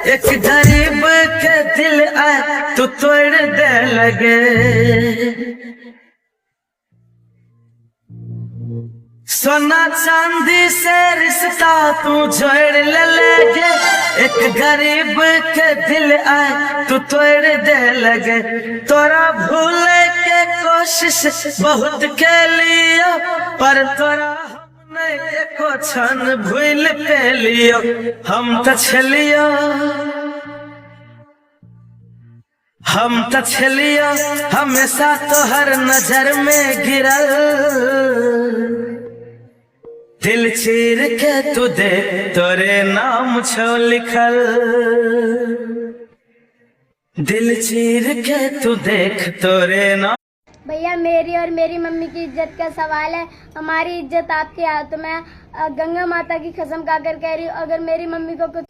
एक गरीब के दिल आए तू तोड़ दे लगे। सोना चांदी से रिश्ता तू जोड़ ले लगे। एक गरीब के दिल आए तू तोड़ दे लगे। तोरा भूले के कोशिश बहुत के लियो, पर तोरा हम नहीं एको क्षण भूल पे लियो। हम त छलियो, हम त छलियो हमेशा तोहर नजर में गिरल। दिल चीर के तू दे तोरे नाम छो लिखल। दिल चीर के तू देख तोरे नाम। भैया, मेरी और मेरी मम्मी की इज्जत का सवाल है। हमारी इज्जत आपके हाथ में है। गंगा माता की कसम खाकर कह रही हूँ, अगर मेरी मम्मी को कुछ